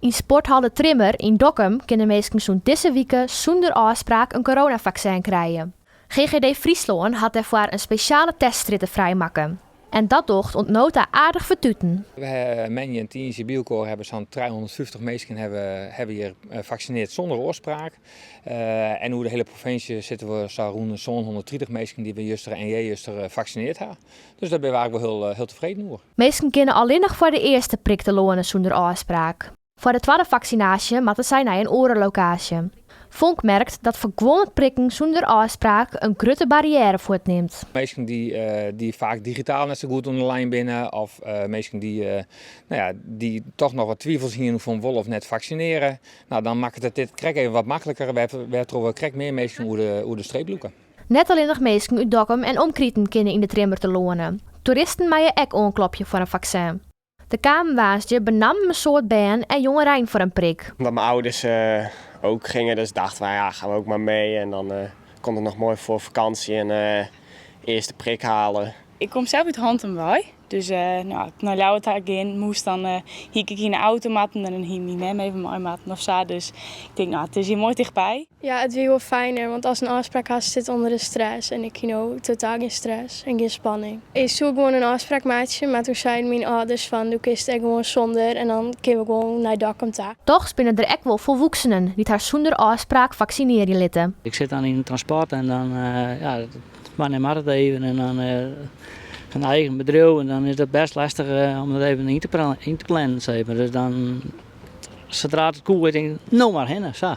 Yn sporthal De Trimmer yn Dokkum kinne minsken sûnt dizze wike sûnder ôfspraak in coronafaksin krije. GGD Fryslân hat dêrfoar in spesjale teststrjitte frijmakke. En dat docht oant no ta aardich fertuten. We ha moandei en tiisdei by elkoar hawwe sa'n 350 minsken hawwe hawwe hjir faksinearre sûnder ôfspraak. En oer de hiele provinsje sitte we sa rûn de 730 minsken dy't we juster en earjuster faksinearre ha. Dus dêr binne we eigentlik wol hiel, hiel tefreden oer. Minsken kinne allinnich foar de earste prik telâne sûnder ôfspraak. Foar de twadde faksinaasje moatte sy nei in oare lokaasje. Vonk merkt dat foar guon it prikken sûnder ôfspraak in grutte barriêre fuortnimt. Minsken dy't faak digitaal net sa goed oan de lijn binne of minsken dy't no ja, dy't toch noch wat twivels hiene fan wol of net faksinearje, no, dan makket it dit krekt even wat makliker, wêrtroch we krekt mear minsken oer de streep lûke. Net allinnich minsken út Dokkum en omkriten kinne yn de Trimmer telâne. Toeristen meie ek oanklopje foar in faksin. Der kamen woansdei benammen in soad bern en jongerein foar in prik. Omdat mijn ouders ook gingen, dus dachten wij, ja, gaan we ook maar mee. En dan komt het nog mooi voor vakantie en eerste prik halen. Ik kom sels út Hantum wei, dus no, nei Ljouwert ta gean moast, dan hie ik yn de auto moatten en dan hie myn mem even mei moatten of sa. Dus ik tink, no, it is hjir moai tichtby. Ja, it wie wol finer, want ast in ôfspraak hast, sit ûnder de stress. En ik hie no totaal gjin stress en gjin spanning. Ik soe gewoan in ôfspraak meitsje, mar toen seiden myn âlders fan do kinst ek gewoan sûnder en dan kinne we gewoan nei Dokkum ta. Dochs binne der ek wol folwoeksenen dy't har sûnder ôfspraak faksinearje litte. Ik sit dan yn it transport en dan, ja, wannear moat it even en dan in eigen bedriuw en dan is dat best lestich om dat even yn te plannen, sis mar. Dus dan, sadra't it koe, ik tink, no mar hinne, sa.